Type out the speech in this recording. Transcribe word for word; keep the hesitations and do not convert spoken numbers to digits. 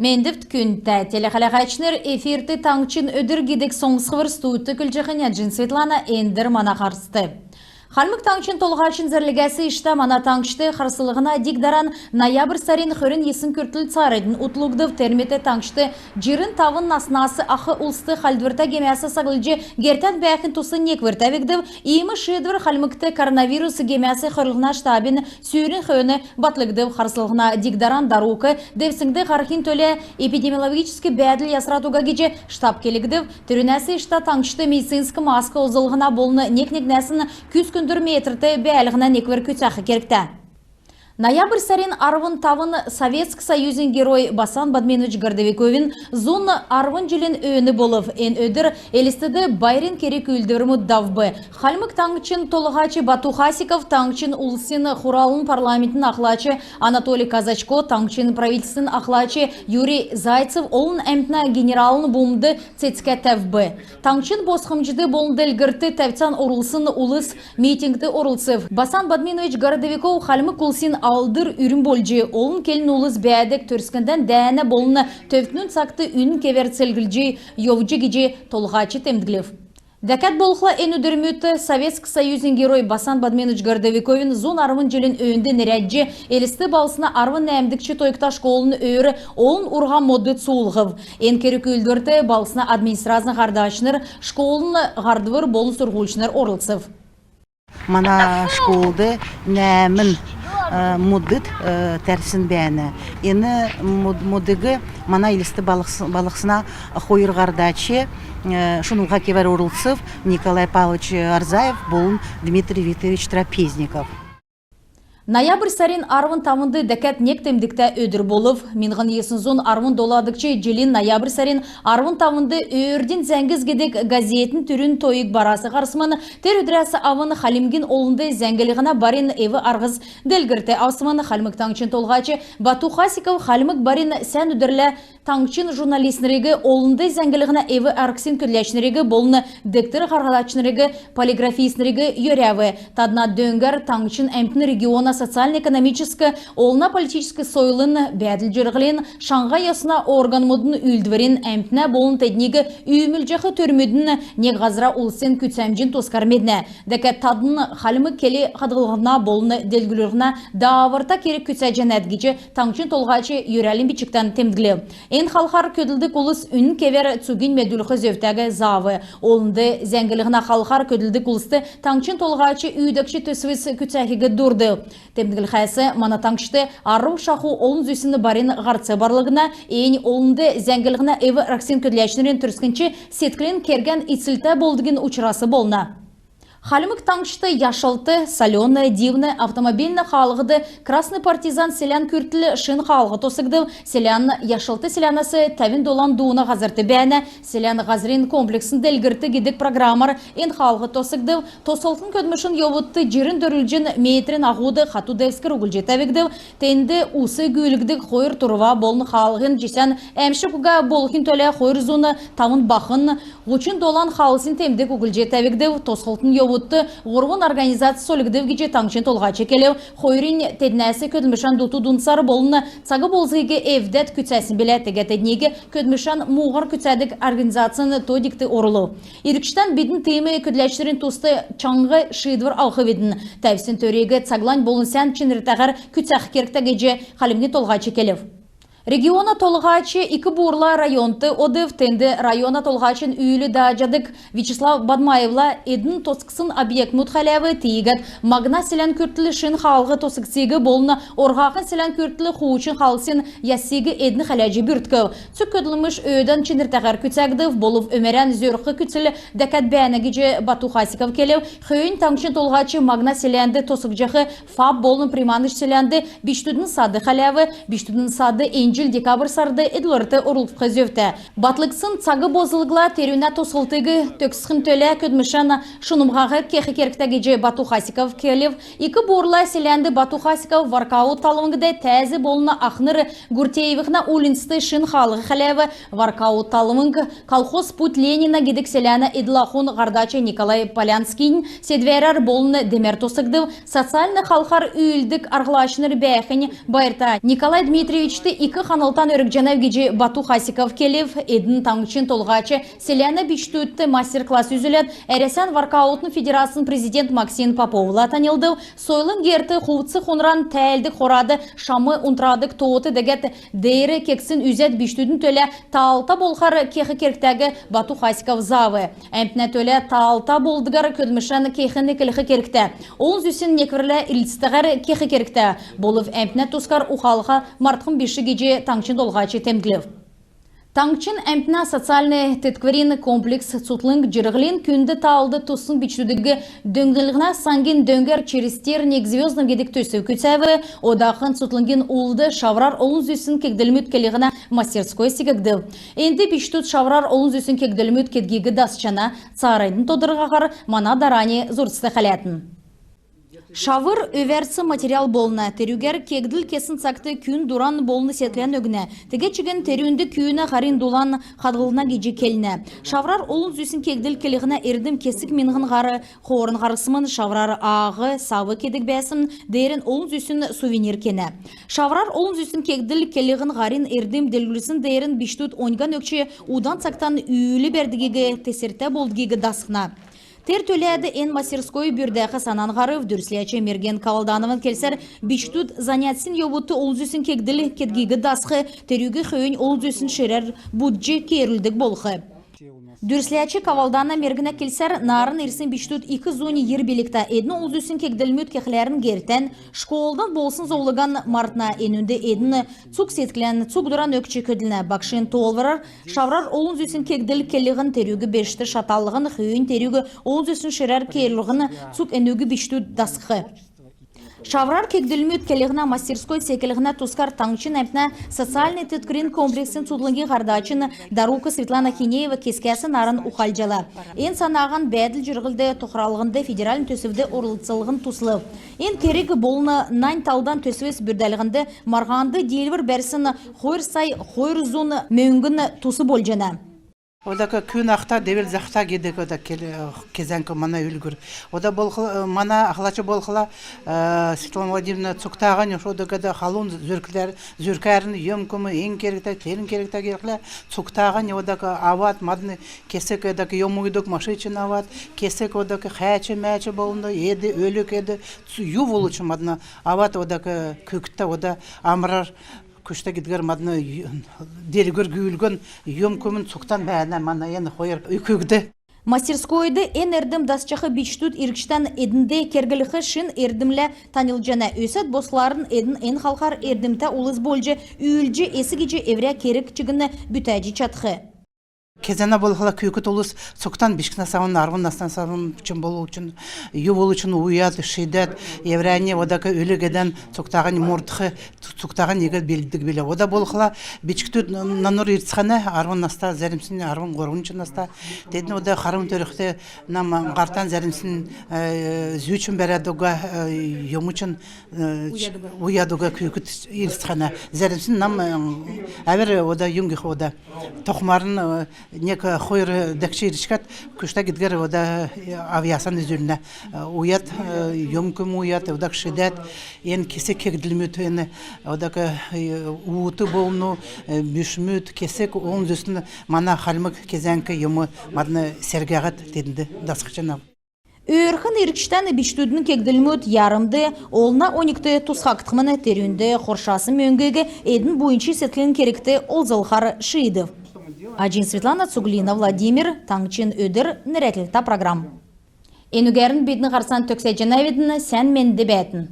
Мендвт, күндтә телехәләгәчнр! Эфирт «Таңһчин өдр» гидг соңсхвр. Студьд көдлҗәхнь Әҗин Светлана. Эндр мана һарцд. Хальмг Таңһчин Толһачин зәрлгәс иштә мана таңһчд харслһна диг-даран ноябрь сарин хөрн йисн күртл цааранднь утдулгдв. Тер мет таңһчд җирн тавн наснас ах улст хальдврта гемәс саглҗ гертән бәәхин тус неквр тәвгдв. Иим шиидвр Хальмгт коронавирус гемәс хөрлһнә штабин сүүрин хөөн батлгдв. Харслһна диг-даран дарук девсңд һархин төлә эпидемиологическ бәәдл ясрад уга гиҗ штабд келгдв. Терүнәс иштә таңһчд медицинск маск олзллһна болн нег-негнәсн күс күндр метрт бәәлһнә неквр күцәх кергтә. Ноябрь сарин арвн тавн Советск Союзин Герой Басан Бадьминович Городовиковин зун арвн җилин өөн болв. Эн өдр Элстд байрин керг-үүлдврмүд давв. Хальмг Таңһчин Толһач Бату Хасиков, Таңһчин Улсин Хуралын Парламентин Ахлач Анатолий Козачко, Таңһчин Правительствин Ахлач Юрий Зайцев олн әмтнә генералын бумбд цецгә тәвв. Таңһчин босхмҗд болн делгрлтд тәвцән орулсн улс митингд орлцв. Басан Бадьминович Городовиков хальмг улсин алдр үрн болҗ, олн келн улс бәәдг Төрскндән дәәнә болн төвкнүн цагт үнн кевәр церглҗ йовҗ гиҗ Толһач темдглв. Дәкәд болхла эн өдрмүдт Советск Союзин Герой Басан Бадьминович Городовиковин зун арвн җилин өөнд нерәдҗ Элст балһсна арвн нәәмдгч тойгта школын өөр олн урһа модд суулһв. Эн керг-үүлдврт балһсна администрацин һардачнр, школын һардвр болн сурһульчнр орлцв. Мана школд нәәмн, э, модд, э, тәрсн бәәнә. Эн мод-, моддыг мана Элст балһс-, балһсна хойр һардач, э, шунмһа кевәр орлцв, Николай Павлович Орзаев болн Дмитрий Викторович Трапезников. Ноябрь сарин арвн тавнд дәкәд нег темдгтә өдр болв. Миңһн йисн зун арвн доладгч җилин ноябрь сарин арвн тавнд «Өөрдин зәңгс» гидг газетин түрүн тойг барас һарсмн. Тер өдрәс авн Хальмгин олнд зәңглһнә барин эв-арһс делгрлт авсмн. Хальмг Таңһчин Толһач Бату Хасиков хальмг барин сән өдрлә таңһчин журналистнриг, олнд зәңглһнә эв-арһсин көдләчнриг болн дегтр һарһлачнриг, полиграфистнриг йөрәв. Тадна дөңгәр таңһчин әмтн региона социальн-экономическ, олна-политическ, сойлын, бәәдл-җирһлин, шаңһа йосна органмудын үүлдврин, әмтнә болн тедниг үүмүлҗәх төрмүдин, нег һазра улсин күцәмҗин тускар меднә. Дәкәд тадн хальмг кел хадһллһна болн делгрүллһнә дааврта керг күцәҗәнәт гиҗ Таңһчин Толһач йөрәлин бичгтән темдглв. Эн халхар көдлдг улс үнн кевәр цугинь медүлх зөвтәг заав. Олнд зәңглһнә халхар көдлдг улст Таңһчин Толһач үүдәгч төсвс күцәхиг дурдв. Темдглхәс, мана таңһчд арвн шаху олн зүсн барин һарц барлгдна. Эн олнд зәңглһнә эв-арһсин көдләчнрин төрскнч седклин кергән ицлтә болдгин учрас болна. Хальмг Таңһчд Яшалт — Солёное — Дивное автомобильн хаалһд Красный Партизан селән күртл шин хаалһ тосхгдв. Селән Яшалт селәнәс тәвн долан дууна һазрт бәәнә. Селәнә һазрин комплексн делгрлт гидг программар эн хаалһ тосхгдв. Тосхлтын көдлмшин йовудт җирн дөрвлҗн метрин аһуд хату девскр углҗ тәвгдв. Тенд ус гүүлгдг хойр турва болн хаалһин җисән әәмшг уга болхин төлә хойр зун тавн бахн, һучн долан халсин темдг углҗ тәвгдв. Тосхлтын йовудт һурвн организац сольгдв гиҗ Таңһчин Толһач келв. Хойрнь теднәс көдлмшән дуту-дундсар болн цаг-болзгиг эвдәд күцәсн билә. Тегәд тедниг көдлмшән муһар күцәдг организацин то-дигт орулв. Иргчдән бидн тиим көдләчнрин туст чаңһ шиидвр авхвидн. Тәвсн төриг цаглань болн сән чинртәһәр күцәх кергтә гиҗ Хальмгин Толһач келв. Региона Толһач Ик-Бурла районд одв. Тенд района толһачин үүл дааҗадг Вячеслав Бадмаевла эдн тосхсн объектмуд хәләв. Тиигәд Магна селән күртл шин хаалһ тосхсиг болн Орһахан селән күртл хуучн халсин яссиг эдн хәләҗ бүрткв. Цуг көдлмш өөдән чинртәһәр күцәгдв. Болв өмәрән зөрх күцл дәкәд бәәнә гиҗ Бату Хасиков келв. Хөөннь Таңһчин Толһач Магна селәнд тосхгдҗах ФАП болн Приманыч селәнд бичкдүдин сад хәләв. Бичкдүдин сад эн җил декабрь сард эдлврт орулгдх зөвтә. Батлгдсн цаг-болзгла терүнә тосхлтыг төгсәхин төлә көдлмшән шунмһаһар кех кергтә гиҗ Бату Хасиков келв. Ик-Бурла селәнд Бату Хасиков Воркаут талвңд Тәәз болн Ахнр Гуртеевихнә уульнцд шин хаалһ хәләв. Воркаут талвң колхоз «Путь Ленина» гидг селәнә эдл-ахун һардач Николай Полянскийин седвәрәр болн демәр тосхгдв. Социальн халхар үүлддг арһлачнр бәәхинь байрта. Николай Дмитриевичт ик ханлтан өргҗәнәв гиҗ Бату Хасиков келв. Эдн таңһчин Толһач селәнә бичкдүдт мастер-класс үзүләд, Әрәсән воркаутын федерацин президент Максим Поповла танилдв. Сойлын герт хувц-хунран тәәлдг хурад, шам унтрадг тоот дегәд деер кегдсн үзәд, бичкдүдин төлә таалта болхар кех кергтәг Бату Хасиков заав. Әмтнә төлә таалта болдгар көдлмшән кехин эклх кергтә. Олн зүсн некврлә ирлцәтәһәр кех кергтә. Болв әмтнә тускар ухалха мартхмн биш гиҗ таңһчин Толһач темдглв. Таңһчин әмтнә социальн теткврин комплекс цутхлң җирһлин күнд таалд туссн бичкдүдиг дөңнлһнә саңгин дөңгәр «Через тернии к звёздам» гидг төсв күцәв. Одахн цутхлңгин улд шаврар олн зүсн кегдлмүд келһнә мастерской секгдв. Энд бичкдүд шаврар олн зүсн кегдлмүд кедгиг дасчана. Цааранднь тодрхаһар мана дарани зурцд хәләтн. Шавр өвәрц материал болна. Терүгәр кегдл кесн цагт күн дуран болн седклән өгнә. Тегәд чигн терүнд күүнә һарин дулан хадһлна гиҗ келнә. Шаврар олн зүсн кегдл келһнә эрдм кесг миңһн һар хооран һарсмн. Шаврар аг, сав кедг бәәсн деерән олн зүсн сувенир кенә. Шаврар олн зүсн кегдл келһн һарин эрдм делгрүлсн деерән бичкдүд оньган өгч, удан цагтан үүл бәрдгиг, тесртә болдгиг дасхна. Тер төләд эн мастерской бүрдәх санан һарв. Дүрсләч Мерген Кавалданован келсәр, бичкдүд занятьсин йовудт олн зүсн кегдл кедгиг дасх, терүг хөөннь олн зүсн ширәр будҗ кеерүлдг болх. Дүрсләч Кавалдана Мергнә келсәр, нааран ирсн бичкдүд ик зунь йир билгтә. Эдн олн зүсн кегдлмүд кехләрн гертән, школдан болсн зовлңган мартна. Энүнд эдн цуг седклән, цуг дуран өгч көдлнә. Багшин тоолврар, шаврар олн зүсн кегдл келһн терүг бешт шаталһн, хөөннь терүг олн зүсн ширәр кеерүлһн, цуг энүг бичкдүд дасх. Шаврар кегдлмүд келһнә мастерской секлһнә тускар таңһчин әмтнә социальн теткврин комплексин цутхлңгин һардачин дарук Светлана Хинеева кесгәс нааран ухалҗала. Эн санаһан бәәдл-җирһлд тохралһнд федеральн төсвд орлцлһн туслв. Эн керг болн нань талдан төсвс бүрдәлһнд марһанд диилвр бәрсн хойр сай хойр зун мөңгн тус болҗана. Одак күн ахта, девл захта гидг одак кел-, кезәңк мана үлгүр. Ода болхла, мана ахлач болхла, э, Светлана Владимировна цугтаһинь, одак ода халун зүркләр, зүркәрн юм-күм, эн кергтә, тернь кергтә гихлә, цугтаһинь одак авад, мадн кесг одак юм уйдг машичин авад, кесг одак хәәч-мәәч болн эд, өлг эд, цу-, ю болвчн мадн авад, одак күүкдтә ода амрар күчтә гидгәр мадн ю-, делгүр гүүлгән юм-күмн цугтан бәәнә мана эн хойр күүкд. Мастерскойд эн эрдм дасчах бичкдүд иргчдән эднд керглх шин эрдмлә таньлдҗана. Өсәд босхларн эдн эн халхар эрдмтә улс болҗ үүлдҗ, эс гиҗ эврә керг чигн бүтәҗ чадх. Кезәнә болхла күүкд улс цугтан бичкнәс авн, арвн настас авн чигн болвчн, ю болвчн уйад, шидәд, эврәннь одак өлг эдән цугтаһинь мордх, цугтаһинь иигәд белддг билә. Ода болхла бичкдүд нанур ирцхәнә, арвн наста, зәрмснь арвн һурвн наста. Тедн ода харм төрхд нам һартан зәрмснь, э, зүчн бәрәд уга, э, юмчн, э, уяд уга күүкд ирцхәнә. Зәрмснь нам, э, әвр ода юңгих ода. Тохмарн, э, нег хойр дәкҗ ирчкәд, күчтә гидгәр ода, э, авъясан үзүлнә. Э, уяд, э, юм-күм уяд, одак шидәд, эн кесг кегдлмүд, эн одак, э, уут болн, э, бүшмүд, кесг олн зүсн мана хальмг кезәңк юм мадн сергәһәд теднд дасхҗанав. Өөрхн иргчдән бичкдүдин кегдлмүд ярмд, олна оньгт тусхагдхмн. Терүнд хоршасн мөңгиг эдн буйнч седклин кергт олзлхар шиидв. Аҗин Светлана, Цуглина Владимир, «Таңһчин өдр» нерәдлһтә программ. Энүгәрн бидн һарцан төгсәҗәнәвидн. Сән менд бәәтн.